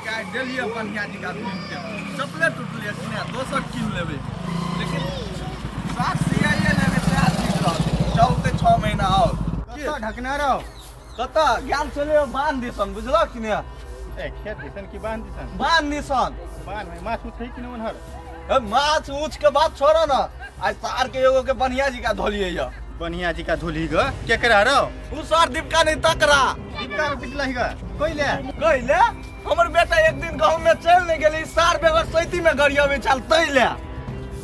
के आइ देलियै बढ़िया जकाँ घूमि के चप्पले टूटलै कि नहि दोसर कीन लेबै लेकिन साथ सियाइए लेबै सएह ठीक रहतै चलतै 6 महीना आओर कतऽ ढकना रहो? कतऽ गेल छलियै बान्ह दिसन, बुझलक कि नहि? ए, खेत दिसन कि बांध दिसन? बान्ह दिसन। बांध में माछ उछ है कि नहीं उन्हर? ए, माछ ऊछ के बात छोड़ो न, आइ सार के एगो के बढ़िया जी का धोलिए या। बढ़िया जी का धोली ग? केकरा रहो? उ सार दीपका नहीं तकरा। दीपका के पिटला ही ग? कोइले? कहिले हमर बेटा एक दिन गाँव में चल नहीं गेली, सार बेगर सैती में गरियाबे छल तै ले।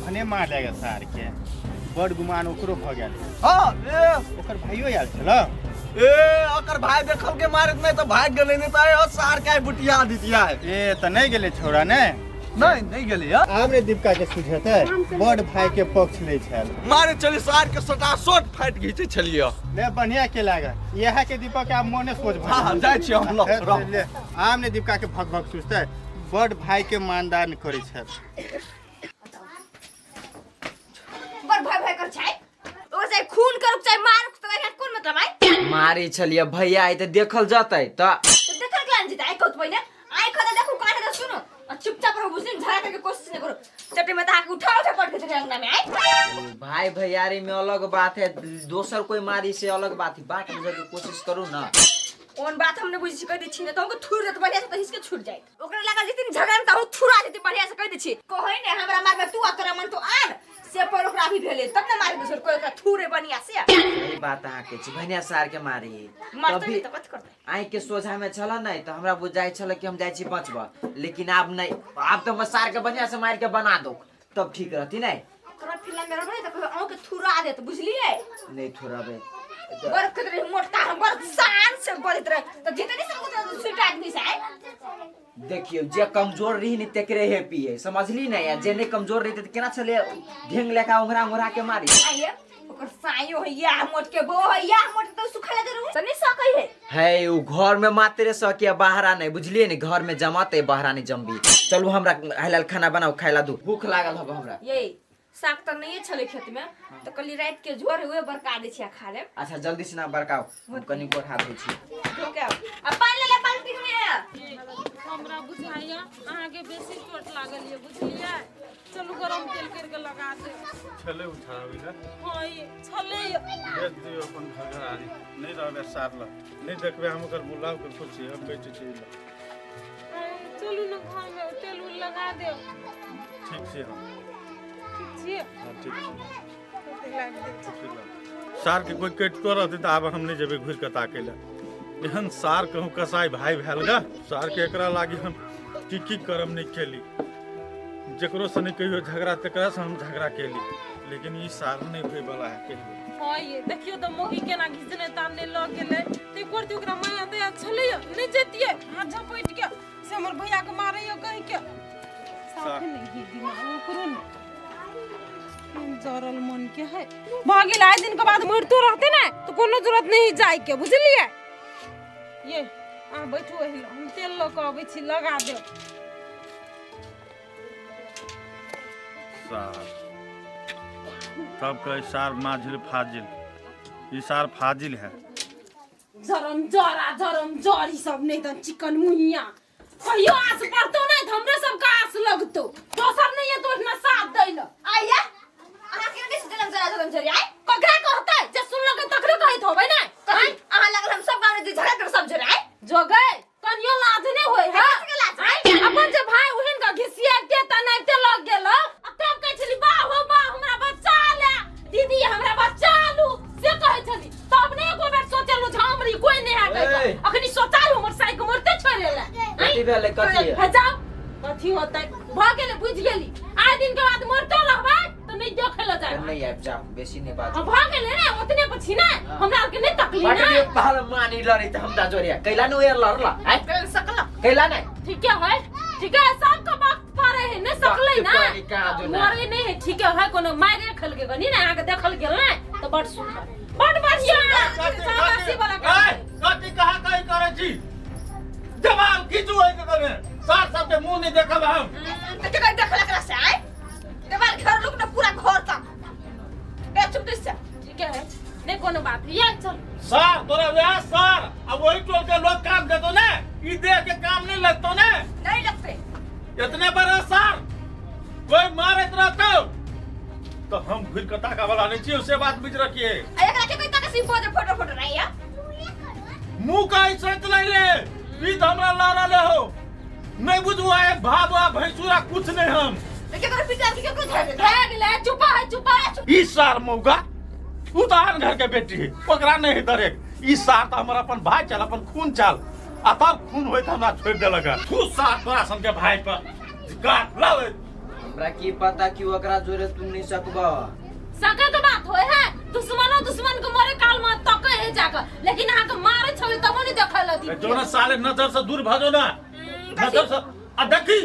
भने मार लेगा सार के, बड़ गुमान ओकरो भ गेल। हाँ ए। ओकर भाइयो आयल छल? ए, ओकर भाई देखल के मारत नहीं तो भाग गेलै, नहीं तो ए सार के बुटिया दितिया। ए, त नहीं गेले छौड़ा ने? नहीं, नहीं गेली है। आब ने दीपका के सुझेतै, बड़ भाई के पक्ष ले छल। मारे चली सार के सटा सोट फाटि घीचे छलिए। ले, बढ़िया के लागे इएह के दीपक के आब मोने सोच भऽ हाँ, गेल। जाइ छी हम, ल, रह। ले, आब ने दीपका के भक भक सुझतै, बड़ भाई के मानदान करै छल। बड़ भय भय कर छै ओ, चाहे खून करू चाहे मार, तोरा कोन मतलब आइ? मारे छलियै भैया, आइ तऽ देखल जतै तऽ। तो देखल क्लान जीता आइ? कहत पहिले आइ खदा देखू, कान दे सुनो आ चुपचाप रहो, बुझलिन? झगड़ा करके कोशिश नहीं करो, चटे में ताके उठा उठा पट के अंगना में आई। भाई भैयारी में अलग बात है, दोसर कोई मारी से अलग बात है। बात बुझे के कोशिश करू ना। ओन बात हमने बुझी छी, कह दै छी ने त हमको थुर देत बढ़िया से त हिसके छूट जाइत। ओकरा लागल जेतिन झगड़ा में त हम थुरा जेती, बढ़िया से कह दै छी। कहै ने हमरा मारबे तू आ तोरा मन तो आन से पर ओकरा भी भेले तब ने मारबे छोड़ कोई ओकरा थुरे बढ़िया से। सही बात अहाँके छी, भैया सार के मारी। मारते तभी नहीं त कथि करते? आँखि के सोझा में छल नहीं तो हमरा बुझाइ छल कि हम जाइ छी बचब, लेकिन आब नहीं, आब तो हम सार के बढ़िया से मार के बना दो तब ठीक रहती नहीं। तोरा फिल्म में रहबे त कहियो अहूँ के थुरा देत, बुझलिए? नहीं थोड़ाबे। बड़ कहते रहे मोटका, हम बड़ शान से बोलत रहे त जितने सब तो स्वीट आदमी से आए। देखियो, जे कमजोर रही नी तेकरे हे पिए, समझली नहीं? आ जे नहीं कमजोर रही त केना छले ढेंग लेखा उंगरा उंगरा के मारी। आइए ओकर सायो हैया मोट के बो हैया मोट तो सुखा लगे रहू त नहीं सकै है। है उ घर में मात्रे सकिया, बाहरा नहीं, बुझलिए ने? घर में जमाते, बाहरा नहीं जमबी। चलू, हमरा हलाल खाना बनाओ, खाइला दू, भूख लागल हब हमरा। ये साग त नहीं छले खेत में त कली रात के झोर हुए बरका दे छिया, खा ले। अच्छा, जल्दी से ना बरकाओ, हम कनी गोड़ हाथ धोइ छी। धो के आओ। अब पानी ले ले, बाल्टी में। हमरा बुझाइया अहाँके बेसी चोट लागल ये, बुझलियै? चलू, गरम तेल करके लगा देब। छलै उठाबै लए? हँ, ई छलै। बेच दियौ अपन घर घरारी, नहि रहबै सार लग, नहि देखबै हम ओकर बुलाव के खुशी हम बेचै छी लए। आँय, चलू ने घरमे, तेल उल लगा देब। ठीक छै हम। ठीक छियै? हँ, ठीक छै। कते लागि दै छै। खुशी लग सार के कोई कटितो रहतै तऽ आब हम नहि जेबै घुरि कऽ ताकै लए। एहन सार कहूँ कसाई भाई भेल गा सार के, एकरा लागी हम की की करम नहि केली। जकरो से नहि कहियो झगड़ा तकरा से हम झगड़ा केली, लेकिन ई सार नहि होय वाला है कहियो। हँ ये, देखियौ तऽ मौगी केना घिचने तानने लऽ गेलै। तऽ करती ओकरा माया दया छलैया, नहि जैतियै हाथ झपटि के से हमर भैया के मारैया कहि के। साफे नहि ही दिमाग ओकरो ने, जरल मन के है भऽ गेल। आइ दिन के बाद मरितो रहते ने तऽ कोनो जरूरत नहीं जाय के, बुझलियै? ये अहाँ बैठू एहि लग, हम तेल लऽ कऽ अबै छी, लगा देब। सार तब कहे सार माझिल फाजिल, ई सार फाजिल है। जरम जरा जरम जरी सब नहीं तन चिकन मुहिया कहियो आस पड़तो नहीं त हमरे सबके आस लगतो, दोसर नहीं है तो ओहिना साथ दै ल। आइया अहाँ के नहीं जलम जरा जलम जरी आइ? ककरा कहतै? जे सुनलकै तकरे कहैत होबै ने। कथी अहाँ लागल हम सब गाँव में जे झगड़ा कर सब जरे आइ? जोगै कनियो लाज नहीं होय है? कथी के लाज आइ? अपन जे भाई ओहन का घिसियाते तनाइते लग गेल आ तब कहै छली वाह हो वाह, हमरा बच्चा ले दीदी, हमरा बच्चा लू, से कहै छली। तब ने एको बेर सोचलु झामरी कोई नहीं है कहि ए। कऽ। अखनी सोचालु हमर साइक मरते छोड़े ले। कथी भेलै, कथी? हे जाओ, कथी होतै, भऽ गेलै, बुझि गेली। आइ दिन के बाद मरतो रहबै तऽ नहीं देखे लए जाय। नहीं आबि जाओ, बेसी नहीं बात। भऽ गेलै ने, ओतने पर छी ने, हमरा आरके नहीं तकली बट ने। ये पहल मानी लड़ी त हमरा जोरिया कैला नु यार लड़ला आय? कर सकला। कैला नहीं? ठीक है, ठीक है, सबके वक्त पड़े है नहीं सकलै वक्त ना। पड़े कहाँ जो ना। मरे नहीं है, ठीक है, कोनो मारे खल के गनी ना अहाँके देखल गेल ने तऽ बड़ सुंदर, बड़ बढ़िया शाबाशी वाला काम है। कथी कहाँ कहीं करै छी? जवाब खींचू ओहि के कने, सार सबके मुंह नहि देखब हम। तो केकर देखल एकरा से आइ? देवाल घर लोग ने पूरा घर तक ए चुप दिस से। ठीक है, नहीं कोनो बात, ये चल। सार तोरा वएह सार आ वही टोल के लोग काम देतो ने, ई देह के काम नहीं लगतो ने। नहीं इतने बड़ा सार कोई मारैत रहतौ तो हम घुरि कऽ ताका वाला नहीं छियै, से बात बुझि रखिए। आ एकरा के कोई तक सी फोटो फोटो फोटो नहीं है। मुंह का ऐसे नहीं रे, पीत हमरा ला रहले हो। नहीं बुझू आए भाव आ भैंसुरा कुछ नहीं हम। तो केकरो पिटा के केकरो धर दे। भए गेलै, चुपा है, चुपा है। ई सार मौगा उ तऽ आन घर के बेटी है, ओकरा नहीं है दरेक। ई सार तऽ हमर अपन भाई चल, अपन खून चल, आ तब खून होइत हमरा छोड़ि देलक। तू सार तोरा सन के भाई पर काट लावे। हमरा की पता कि ओकरा जोरे तू नहीं सकबा। सके के बात होय है, दुश्मनो दुश्मन के मरे काल में तके है जाकर, लेकिन अहाँ के मारे छले तबो नहीं देखल हती। जो ना साले नजर से दूर भजो ना, नजर से। आ देखी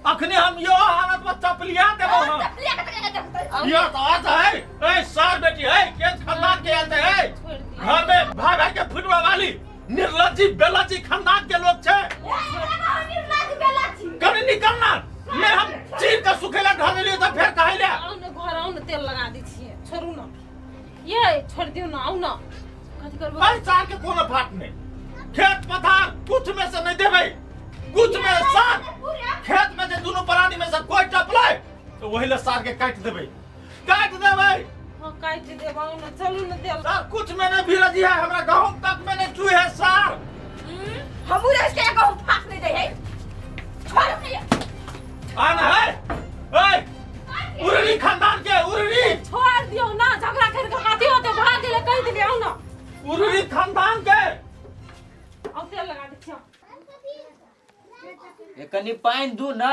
अखने हम यो हालत में चपलिया देबो हम। चपलिया के तक देखते। यो तो आज है ए सार बेटी है के खानदान के आते है घर में भाई भाई के फुटवा वाली निर्लज्जी बेलज्जी खानदान के लोग छे। कभी निकलना मैं हम चीर के सुखेला ढाल लिए तो फिर काहे ले। आउ ने घर, आउ ने तेल लगा दै छियै, छोड़ू ना ये, छोड़ दियौ ना, आउ ना कथी करबै। भाई सार के कोनो फाट नहीं, खेत पथार कुछ में से नहीं देबै, कुछ में सार खेत में से दोनों प्राणी में से कोई टपले तो वही ले सार के काट देबै, काट देबै। हां काट देबै, आउ ना चलू ना तेल। सार कुछ में नहीं भीरजी है, हमरा गहूं तक में नहीं चूहे है सार। हमू रह के गहूं फाक नहीं दे है, छोड़ नहीं आन है ए उररी खानदान के उररी। छोड़ दियौ ना, झगड़ा कर के कथी होते भाग गेलै कहि देलियै, आउ ना उररी खानदान के। आउ तेल लगा दै छियै। ए कनी पानि दू ना।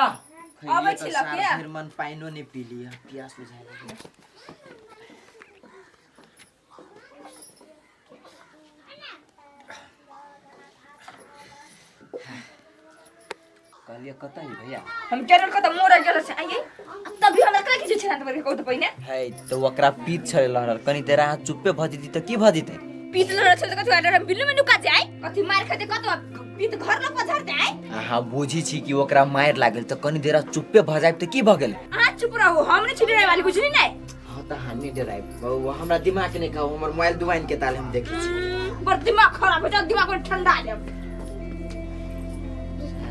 अबै छी लके। फिर मन पानिओ नहीं पी लिया, प्यास बुझाय लागल। कहलिए कतऽ ही भैया? हम केरल कतऽ मोर गेल छै आइए तभी हमरा कला किछु छै ना त कहू त पहिने है तऽ ओकरा पीत छलै लहरल, कनी देर अहाँ चुप्पे भऽ जैती तऽ की भऽ जेतै? पीत लहरल छै तऽ कथी हम बिल्लू में नुका जाय, कथी मार खेतै कतऽ पीत घर लग पझर जाय। अहाँ बुझी छी कि ओकरा मारि लागल तऽ कनी देर चुप्पे भऽ जायब तऽ की भऽ गेलै? अहाँ चुप रहू, हम नहि छी डराय वाली, बुझली नै? हाँ तऽ अहाँ नहि डरायब बौआ, हमरा दिमाग नहि खाउ, हमर मोबाइल दुआनि के ताल हम देखै छी। बड़ दिमाग खराब हो जाओ, दिमाग में ठंडा जाब।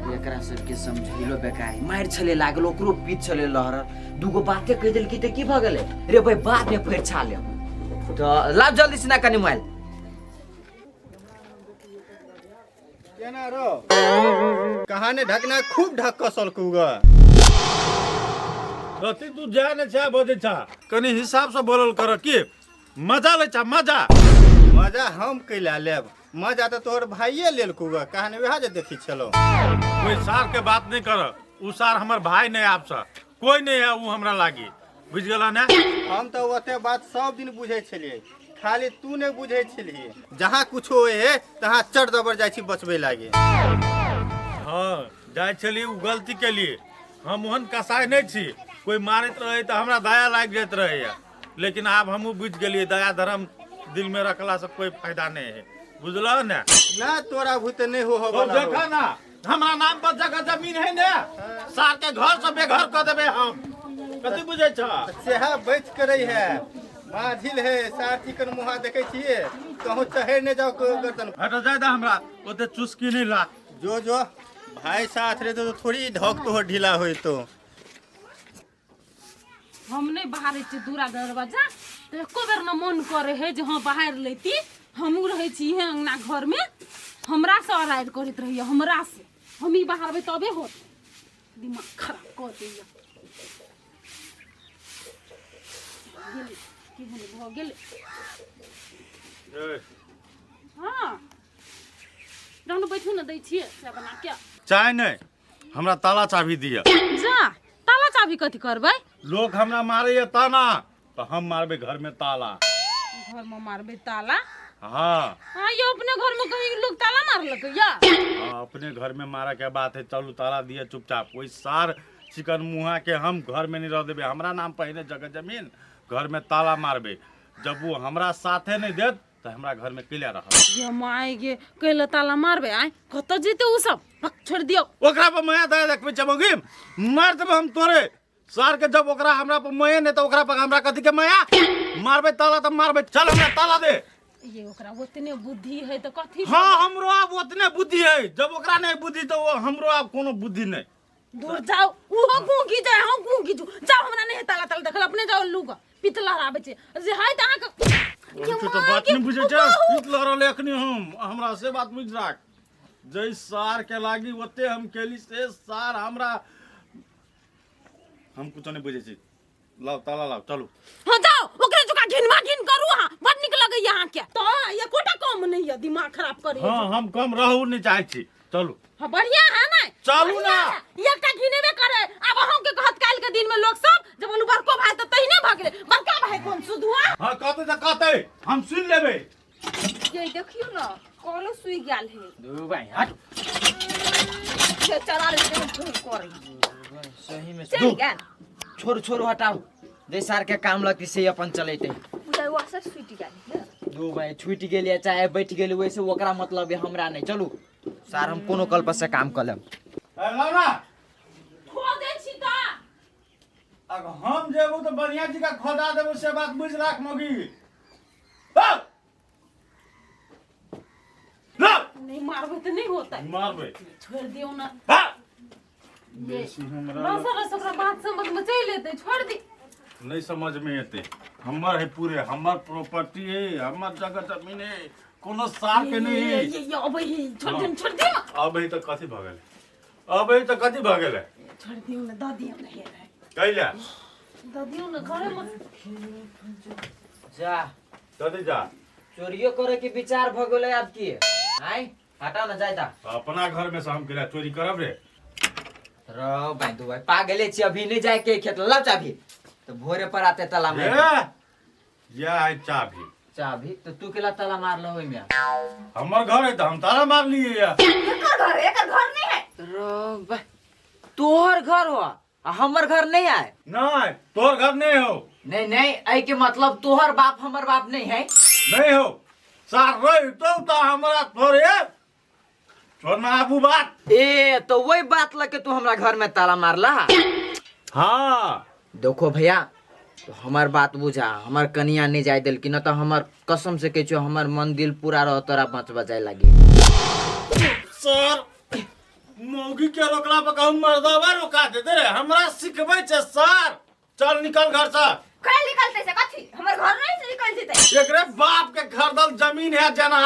एकरा सबके समझैलो बेकार, मारि छलै लागल, ओकरो पीत छलै लहरल, दूगो बाते कहि देलकी तऽ की भऽ गेलै? रे भाई बाद में फरिछा लेब, तऽ लाब जल्दी से ना कनी मोबाइल। केना रो कहाने ढकना खूब ढक कसल कुगा। रति तू जा ने छा बजै छा, कनी हिसाब से बोलल कर की मजा लै छा। मजा मजा हम कैला लेब, मजा तो तोहर भाइये लेल कुगा, कहाने वएह जे देखी छलो। कोई सार के बात नहीं कर, उ सार हमर भाई नहीं आपसा कोई नहीं है उ हमरा लागी, बुझ गेला ने? हम तो ओते बात सब दिन बुझै छलियै, खाली तू नहीं बुझै छलियै। जहाँ कुछ होए है तहाँ चढ़ दबर जाइ छी बचबै लागे। हाँ जाइ छली उ गलती के लिए, हम ओहन कसाई नहीं छी, कोई मारैत रहे तऽ हमरा दया लागि जाइत रहैया, लेकिन आब हमहूँ बुझि गेलियै दया धर्म दिल में रखला से कोई फायदा नहीं है, बुझलह ने? ना तोरा भूते नहीं हो तो वाला हो। देखा ना हमरा नाम पर जगह जमीन है ने, सार के घर से बेघर कर देबे हम, कथी बुझै छ? सेहा बच के रही है, माझिल है सार चिकन मुहा देखे छिए, कहूँ चढ़ नहीं जाओ गर्दन। हट जाय दे हमरा ओते चुस्की नहीं ला। जो जो भाई साथ रहे तो थोड़ी ढक तो ढीला होई तो। हम नहीं बाहर छी दूरा दरवाजा तो एको बेर न मन करे है जे हाँ बाहर लेती, हमहूँ रहै छी इहे अंगना घर में, हमरा से अराइर करैत रहैया, हमरा से हम ही बाहरबै तबे होत, दिमाग खराब कऽ दैया। गेलै केहन भऽ गेलै। हाँ रहनु बैठू ने, दै छियै चाय बना के। चाय नहीं, हमरा ताला चाबी दिअ। जा ताला चाबी कथी करबै? लोग हमरा मारैया ताना तो हम मारबै घर में ताला। घर में मारबै ताला? हाँ। हाँ यो अपने घर में कहीं लोग ताला मारलकै या? हाँ, अपने घर में मारा के बात है, चलू ताला दिए चुपचाप। ओहि सार चिकन मुहा के हम घर में नहीं रह देबै, हमरा नाम पहिने जगह जमीन घर में ताला मारबै, जब वो हमरा साथे नहीं देत तो हमरा घर में कैला रहत? ये my गे कैला ताला मारबै? आय कतऽ जेतै उ सब? भक छोड़ दियौ। ओकरा पर माया दया देखबै चमोगी, मार देबै हम तोरे सार के। जब ओकरा हमरा पर माया नहीं तो ओकरा पर हमरा कथी के माया? मारबै ताला तो मारबै, चल हमरा ताला दे। ये ओकरा ओतने बुद्धि है तो कथी? हाँ हमरो आब ओतने बुद्धि है, जब ओकरा नहीं बुद्धि तो वो हमरो आब कोनो बुद्धि नहीं। दूर जाओ उहो गूंगी जाए हम गूंगी जू जाओ हमरा नहीं ताला ताला देखल अपने जाओ लूगा पित लहराबै छै जे है त अहाँके तू तऽ बात नहि बुझै छै पीत लहरल एखनी हम हमरा से बात बुझि राख जै सार के लागी ओते हम केली से सार हमरा हम कुछो नहि बुझै छी लाउ ताला लाउ चलू हाँ जाओ ओकरे जुका घिनवा घिन करू अहाँ बड नीक लगैया अहाँके तऽ एकोटा कम नहीं है दिमाग खराब करी हाँ हम कम रहू नहि चाहै छी चलू हाँ बढ़िया है ना चलू ना। एकटा घिनेबे करे आब अहूँ के कहत काल्हि के दिन में लोग सब जब बोलू बड़को भाई तऽ तहिने भऽ गेलै बड़का भाई कोन सुधुआ हाँ कहते तऽ कहते हम सुनि लेबै ये देखियो ना कोनो सुई गेल है दू भाई हट ये चला ले करे सही में चल गेल छोड़ छोड़ हटाओ जे सार के काम लगती से अपन चलेते बुझाइ वो असर सुई गेल है दू भाई छूट गेल चाहे बैठ गेल वैसे ओकरा मतलब है हमरा नहीं चलू सार हम कोनो कल्प से काम कर लेब ए, लाउ ना खोजै छी तऽ अगर हम जेबू तऽ बढ़िया जी का खोदा देबू से बात बुझि राख मौगी लाउ। लाउ। नहीं मारबै तऽ नहीं होतै मारबै छोड़ दियौ ना हाँ। बेसी हमरा बस बस ओकरा बात समझ में चलि एतै छोड़ दी नहीं समझ में एतै हमर है पूरे हमर प्रॉपर्टी है हमर जगह जमीन है कोनो सार के नहीं है ये ये अबै है छोड़ दियौ छोड़ दियौ अब है तऽ कथी भऽ गेलै अब है तऽ कथी भऽ गेलै छोड़ दियौ ना दऽ दियौ ना हे कैला दऽ दियौ ना घरे में जा दऽ दे जा चोरियो करे के विचार भ गेलै आब की आय हटाओ ना जाय दा अपना घर में से हम केला चोरी करब रे रो भाई दू भाई पागले छी अभी नहीं जाए के खेत लाओ चाबी तो भोरे पर आते ताला ए मार या है चाबी चाबी तो तू केला ताला मारलो ओइ में हमर घर है तऽ हम ताला मार लिए या एकर घर एकर घर नहीं है रो भाई तोहर घर हो आ हमर घर नहीं आए नहीं तोहर घर नहीं हो नहीं नहीं ऐ के मतलब तोहर बाप हमर बाप नहीं है नहीं हो सार रही तो तो हमरा थोड़े छोड़ना आबू बात ए तो वही बात लके तू हमरा घर में ताला मारला हाँ देखो भैया तो हमार बात बुझा हमार कनिया नहीं जाए दिल न तो हमार कसम से कहै हमार मन दिल पूरा रह तोरा बच बजाए लागी सर मौगी के रोकला पर कहूँ मर्दावा रोका देते रे हमरा सिखबै छै सर चल निकल घर से कहे निकलते से कथी हमर घर नहीं से निकल जेते एकरे बाप के खरीदल जमीन है जना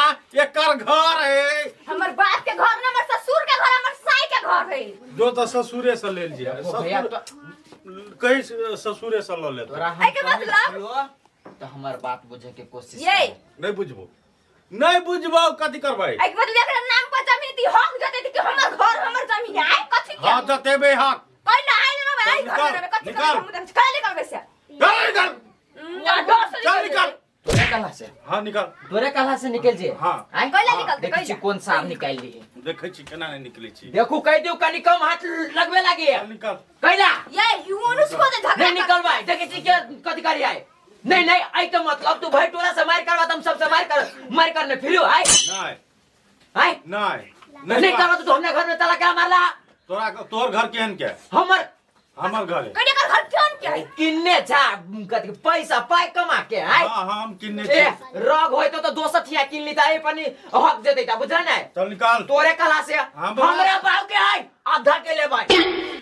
एकर घर है हमर बाप के घर न हमर ससुर के घर हमर साई के घर है जो तो ससुरे से ले लिया देखो भैया ससुर कहीं ससुरे से ल लेते तोरा हम एहिके कहै मतलब? छियौ, तो हमार बात बुझे के कोशिश ये कर। नहीं बुझबो नहीं बुझबो कथी करबै एहिके मतलब एकरा नाम पर जमीन दी हक जते कि हमर घर हमर जमीन है आइ कथी के हाँ जतेबे हक कोई ना आइ ना भाई चल, घर में कथी निकाल, करबै हम कहे निकलबै से चल निकल ना डर से चल निकल तोरे कहला से हाँ निकल तोरे कहला से निकल जे हाँ। आय कैला निकलतै, देखै छी कैला? कोन साहब निकालि लिए देखै छी केना नहि निकलै छी देखू कहि दियौ कनि कम हाथ लगबे लागे चल निकल कैला ये यूनुस को दे झगड़ा नहीं निकलबै देखै छी के कथी करी आय नहीं नहीं आई के मतलब तू भाई टोला से मार करवा तुम सबसे मार कर मार करने फिर आय नहीं आय नहीं नहीं करवा तो हमने घर में ताला क्या मारला तोरा तोहर घर केहन के हमर हमर घर है कने कर घर क्यों के है किन्ने छा कथी पैसा पाई कमा के आय हाँ हाँ हम किन्ने ए छी रग होय तो दोसर थिया किन ली ताई पनि हक दे देता बुझल नै चल निकाल तोरे कला से हमरा- हमरा बाप के आय आधा के ले भाई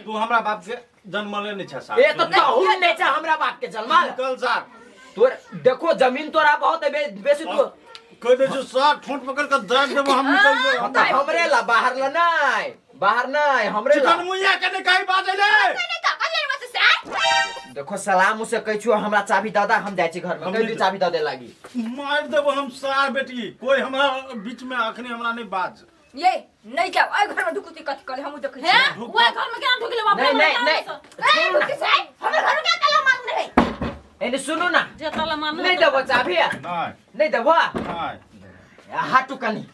तू हमरा बाप से जन्मले नहीं छे साहब ए तो तहु नै छा हमरा बाप के जन्मल निकल साहब तोर देखो जमीन तोरा बहुत है बेसी तू कह दे जो सार ठोंठ पकड़ के दाब देबो हम निकल हाँ, जेबो तो हमरे ला बाहर ला नै बाहर नै हमरे ला चिकन मुइया के नहीं कहीं बाजे ले कने त कने मत से आय देखो सलाम उसे कहै छु हमरा चाबी दादा हम जाइ छी घर में हम कह नहीं दी चाबी दऽ दे लागी मार देबो हम सार बेटी कोई हमरा बीच में अखनी हमरा नहीं बाज ये नहीं जाओ आय घर में ढुकुती कथी कले हमहु देखै हे छी ओए घर में केना ढुकले बाप नहीं नहीं नहीं ए ढुकी से आय हमर घर में क्या ताला मारने है एने सुनू ना जे ताला मारने नहीं देबो चाबी नहीं नहीं देबो नहीं हाटू कनी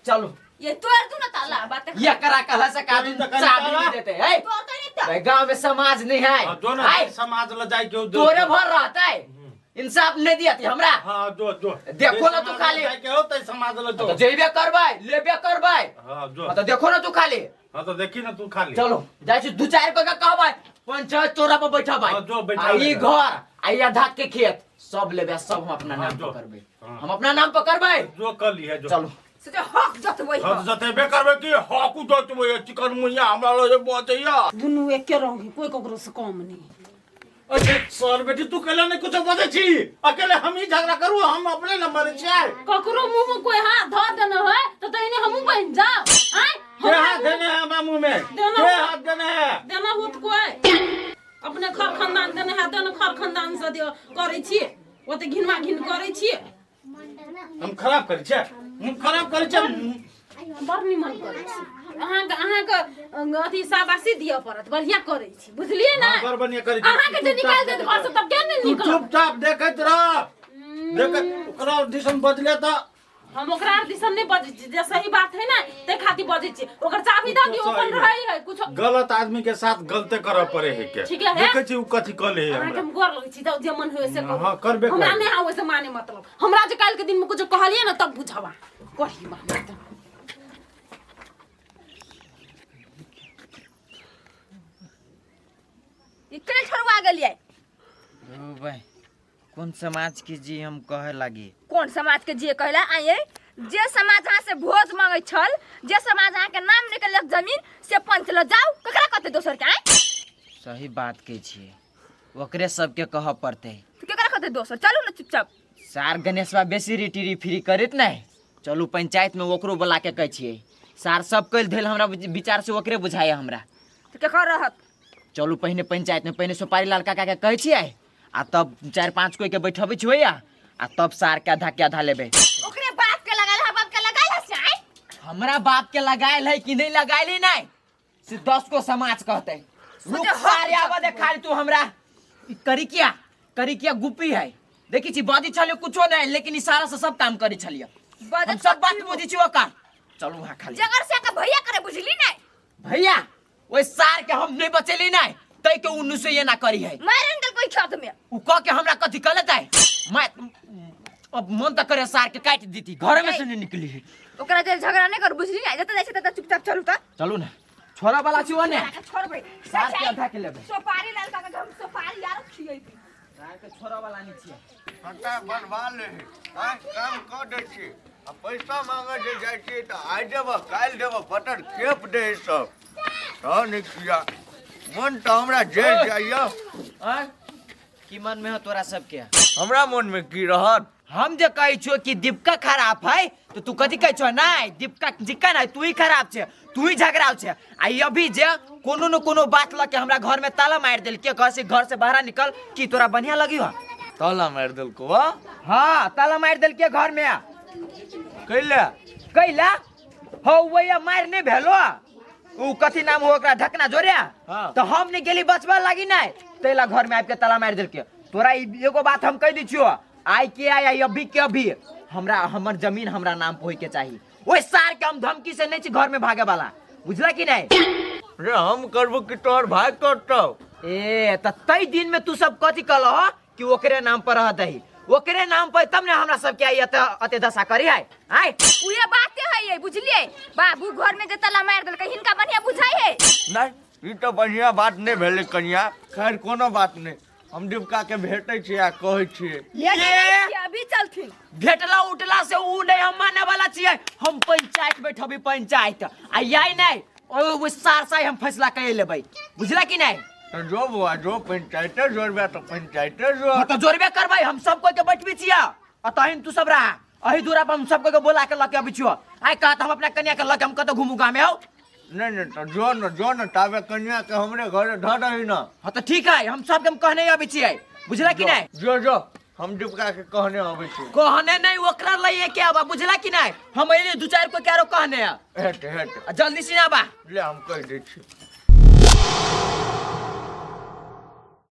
चलू ये तोड़ दू ना ताला बात ये करा कहला से कादू कनी तऽ कनी चाबी ताला। नहीं देते है तोड़ तो नहीं त भाई गांव में समाज नहीं है हाँ, जो ना आय, समाज ल जाय के हो, जो। तोरे भर रहता है इंसाफ नहीं दिया थी हमरा हाँ जो जो देखो ना तू समाज ल खाली। जाय के हो ते समाज ल जो तो जेबे करबै लेबे करबै हाँ जो हाँ, तो देखो ना तू खाली हाँ तो देखी ना तू खाली चलो जाइ छी दू चारि गो के कहबै पंचायत तोरा पर बैठबै हाँ, जो बैठा आ ई लेबै। घर आ ई आधा के खेत सब लेबै सब हम अपना हाँ, नाम जो। पर करबै हाँ। हम अपना नाम पर करबै जो कर ली है जो चलो। से हक जतबै हक जतेबे करबै कि हक जतबै चिकन मुइया हमरा लग बचैया दुनू एके रंग है कोई ककरो से कम नहीं। अरे सर बेटी तू कैला नहीं कुछ बजै छी अकेले हम ही झगड़ा करू हम अपने नंबर छियै ककरो मुंह में कोई हाथ धऽ देने है तो तहिने हमहूँ बनि जाओ आय के हाथ देने है हमरा मुंह में देना के हाथ देने है देना होत कोई अपने खर खानदान देने है देने खर खानदान से दियो करै छियै ओते घिनवा घिन करै छियै हम खराब करै छियै हम खराब करै छियै बड़ निमन करै छी अहाँके अहाँके अथी शाबाशी दिअ पड़त बढ़िया करै छी बुझलियै ने हाँ, बड़ बढ़िया करै छी। अहाँके जे निकालि देत घर से तब के नहि तू निकलब चुपचाप देखैत रह देख ओकरा दिसन बजले तऽ हम ओकरा आर दिसन नहि बजै छी जे सही बात है ने ताहि खातिर बजै छी ओकर चाभी दऽ दियौ अपन रहै है कुछो गलत आदमी के साथ गलते करऽ पड़े है के ठीक है। देखै छी उ कथी कले है अहाँके हमरा हम गोर लगै छी जाउ जे मन होय से करू हाँ, करबे हमरा करबै। नहि आबै से माने मतलब हमरा जे काल्हि के दिन में कुछो कहलियै ने तब बुझबा कही बा हमरा तऽ। ई केना छोड़वा गेलियै ओ भाई कोन समाज के जी हम कहे लागी कोन समाज के जे कहला आये जे समाज अहाँ से भोज मांगे छल जे समाज अहाँ के नाम निकलक जमीन से पंच ल जाओ ककरा कहते दोसर के आय सही बात कहै छियै ओकरे सबके कहऽ पड़तै तो केकरा कहते दोसर चलू ना चुपचाप सार गणेशवा बेसी रिटी फ्री करैत नहि चलू पंचायत में ओकरो बोला के कहै छियै सार सब कल धैल हमरा विचार से ओकरे बुझाइए हमरा तो केकर रहत चलू पहिने पंचायत में पहिने सुपारी लाल काका के कहै छियै आ तब चारि पाँच कोई के बैठबै छियै आ तब सार के आधा के आधा लेबै ओकरे बाप के लगाल है बाप के लगाल है से आय हमरा बाप के लगायल है कि नहीं लगायल है नहीं से 10 को समाज कहते रुक हक सारे आवा दे खाली तू हमरा ई करी किया गुप्पी है देखी छी बजी छलियो कुछो नहीं लेकिन इशारा से सब काम करी छलियो बजत हम सब बात बुझी छी ओकर चलू वहाँ खाली जगर से के भैया करे बुझली नहीं भैया ओइ सार के हम नहीं बचेली नहीं तै के उन्नू से ये ना करी है मारे न कोई खेत में उ कह के हमरा कथी कले जाए मैं अब मन त करे सार के काट दीती घर में से नहीं निकली है ओकरा जे झगड़ा नहीं कर बुझली नहीं जते जाइ छै तते चुपचाप चलू त चलू ना छोरा वाला छी ओने छोड़बै सार के आधा के लेबै सोपारी लाल काका के हम सोपारी यार खियेबै सार के छोरा वाला नहीं छियै सट्टा बनवा ले आय काम कऽ दै छी आ पैसा मांगे जे जाइ छियै तऽ आइ देबह काल्हि देबह बटर खेप दे है सब तऽ नहि किया मन तऽ हमरा जरि जाइए आय की मन में हो तोरा सबके हमरा मन में की रहत हम जे कहै छियो कि दीपका खराब है तो तू कथी कहै छो नहीं दीपका जिक्का नहीं तू ही खराब छे तू ही झगड़ाव छे आ ई अभी जे कोनो न कोनो बात लके हमरा घर में ताला मार देल के घर से बाहर निकल की तोरा बढ़िया लगी हो ताला मारि देलको वा हाँ ताला मार देल के घर में कैला कैला हो वही मार नहीं भेलो उ कथी नाम हो ओकरा ढकना जोड़िया हाँ। तो हम नहीं गेली बचबा लागी नहीं तैला घर में आबि के ताला मार देल के तोरा ई एगो बात हम कह दी छियो आइ के आइ अभी के अभी हमरा हमर जमीन हमरा नाम पर होय के चाही ओइ सार के हम धमकी से नहीं छी घर में भागे वाला बुझला कि नहीं रे हम करबो कि तोहर भाई करतौ ए त तै दिन में तू सब कथी कहलह कि ओकरे नाम पर रह दही ओकरे नाम पर तब ने हमरा सबके आई अते अते दशा करी है आय उहे बाते है ये बुझलिए बाबू घर में जे ताला मार देलकै हिनका बढ़िया बुझाई है नहीं ई तऽ बढ़िया बात नहीं भेलै कनिया खैर कोनो बात नहीं हम दीपका के भेटै छियै आ कहै छियै ये ये अभी चलथिन भेटला उठला से ऊ नहीं हम माने वाला छियै हम पंचायत बैठबी पंचायत आ यही नहीं ओ सार साई हम फैसला कर लेबै बुझला कि नहीं तऽ जो बौआ जो पंचायते जोड़बे तऽ पंचायते जोड़ हाँ तो जोड़बे करबै हम सब कोई के बैठबी छियै आ तहिन तू सब रहा अही दूरा पर हम सब कोई के बोला के लके अबै छियो आइ कहत हम अपना कन्या के लके हम कतौ घुमू गामे हौ नहीं नहीं तो जो न जो न ताबे कन्या के हमरे घरे धऽ दही न हाँ तो ठीक है हम सबके हम कहने अबै छियै बुझला कि नहीं जो जो हम दीपका के कहने अबै छी कहने नहीं ओकरा लइए के आबा बुझला कि नहीं हम अइली दू चार को के आरो कहने आ हेट हेट आ जल्दी से आबा ले हम कहि दै छी